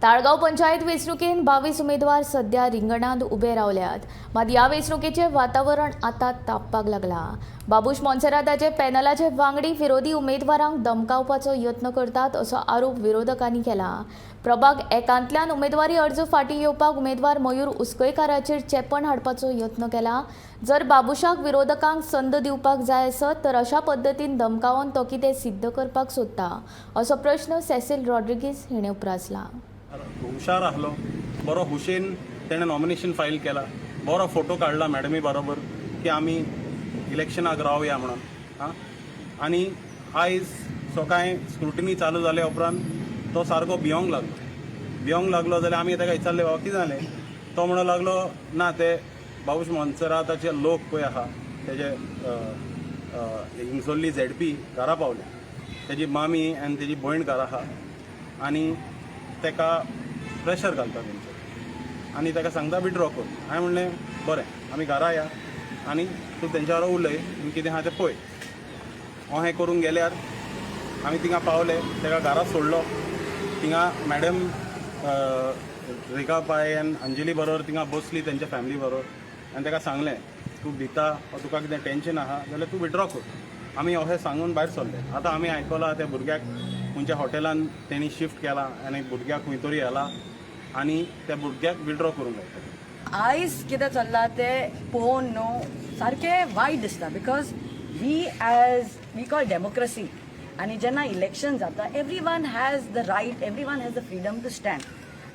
ताळगांव पंचायत वेंचणुकेंत 22 उमेदवार सध्या रिंगणांत उबे रावल्यात. मात ह्या वेंचणुकेचें वातावरण आतां तापपाक लागलां. बाबूश मोन्सेराताचे पॅनलाचे वांगडी विरोधी उमेदवारांक धमकावपाचो यत्न करतात असो आरोप विरोधकांनी केला. प्रभाग एकांतल्यान उमेदवारी अर्ज फाटीं घेवपाक उमेदवार मयूर उसकयकाराचेर चेपण हाडपाचो यत्न केला. जर बाबूशाक विरोधकांक संद दिवपाक जाय आसत तर अशा पद्दतीन धमकावन तो कितें सिद्ध करपाक सोदता असो प्रश्न सेसील रॉड्रिगीज हिणें उप्रासला. हुशार आहलो, बरो हुशेन तेणें नॉमिनेशन फायल केला, बरो फोटो काडला मॅडमी बरोबर की आमी इलेक्शनाक रावया म्हणून. आं, आनी आयज सकाळीं स्क्रुटिनी चालू जाल्या उपरांत तो सारको भियोंक लागलो. भियोंक लागलो जाल्यार आमी ताका विचारलें, बाबा, कितें जालें? तो म्हणूंक लागलो, ना, ते बाबूश मोन्सेराताचे लोक पळय आहा, तेजे हिंगसोल्ली झेडपी घरा पावले, तेजी मामी आनी तेजी भयण घरा आहा आनी ताका प्रेशर घालता तेंचेर आनी ताका सांगता विड्रॉ कर. हांवें म्हणलें, बरें, आमी घरा या आनी तूं तेंच्या बरोबर उलय आनी कितें आहा तें पळय. अहें करूंक गेल्यार आमी थिंगा पावले, ताका घरा सोडलो. थिंगा मॅडम रेखा पाय आनी अंजली बरोबर थिंगा बसली, तेंच्या फॅमिली बरोबर, आनी ताका सांगलें, तूं भिता वा तुका कितें टेंशन आहा जाल्यार तूं विड्रॉ कर. आमी अशें सांगून भायर सरले. आतां आमी आयकलां, त्या भुरग्याक खंयच्या हॉटेलान तेणी शिफ्ट केला आनी भुरग्याक खंय तरी व्हेला आनी त्या भुरग्याक विड्रॉ करूंक लायता. आयज कितें चल्लां तें पळोवन न्हू सारकें वायट दिसता, because we, as we call democracy, आनी जेन्ना इलेक्शन जाता, everyone has the right, everyone has the freedom to stand.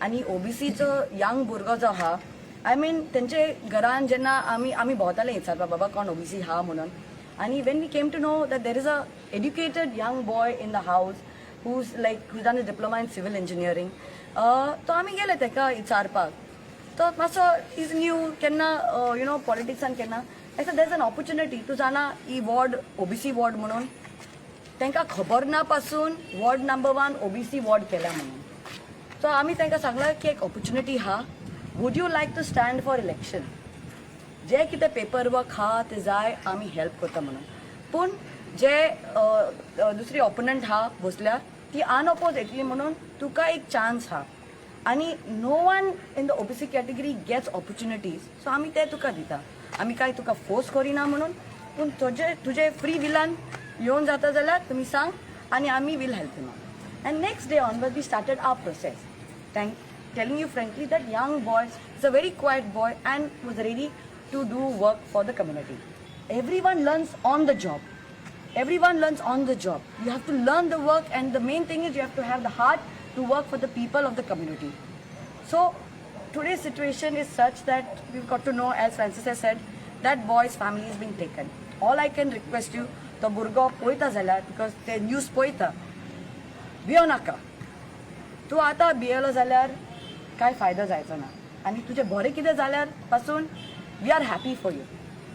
आनी ओबीसीचो यंग भुरगो जो आहा, I mean, तेंचे घरान जेन्ना आमी भोंवताले विचारपा, बाबा, कोण ओबीसी आहा म्हणून, आनी when we came to know that there is a educated young boy in the house who's done a diploma in civil engineering, तो आमी गेले ताका विचारपाक. तो मातसो is new, केन्ना you know पॉलिटिक्सान केन्ना. I said, "There is an opportunity. तूं जाणा, ही वॉर्ड ओबीसी वॉर्ड म्हणून तांकां खबर ना पासून वॉर्ड नंबर 1 ओबीसी वॉर्ड केल्या म्हणून. सो आमी तांकां सांगलां की एक ऑपॉर्च्युनिटी आहा, would you like to stand for election? जे कितें पेपर वर्क आहा ते जाय, आमी हेल्प करता म्हणून. पूण जे दुसरी ऑपोनंट आहा बसल्या, ती अनअपोज येतली म्हणून तुका एक चान्स आहा आनी no one in the OBC category gets opportunities, so आमी ते तुका दिता. आमी काय तुका फोर्स करिना म्हणून, पूण तुजे फ्री विलान येवन जाता जाल्यार तुमी सांग आनी आमी will help you. And next day onward we started our process. Thank telling you frankly, that young boy is a very quiet boy and was ready to do work for the community. Everyone learns on the job. Everyone learns on the job. You have to learn the work, and the main thing is you have to have the heart to work for the people of the community. So today's situation is such that we've got to know, as Francis has said, that boy's family is being taken. All I can request you, तो भुरगो पळयता जाल्यार, because ते news पळयता, भियो नाका. तूं आतां भियेलो जाल्यार कांय फायदो जायचो ना आनी तुजें बरें कितें जाल्यार पासून we are happy for you.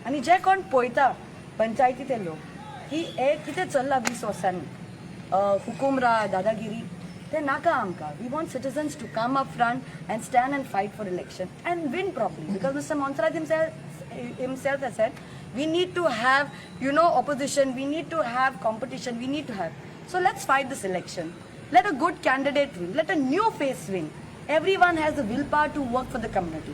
आनी जे कोण पळयता पंचायती ते लोक की हे कितें चल्लां 20 वर्सांनी, हुकुमरा दादागिरी, ते नाका आमकां. We want citizens to come up front and stand and fight for election and win properly, because Mr. Monserrate himself has said we need to have opposition, we need to have competition, we need to have. So let's fight this election. Let a good candidate win, let a new face win. Everyone has the willpower to work for the community.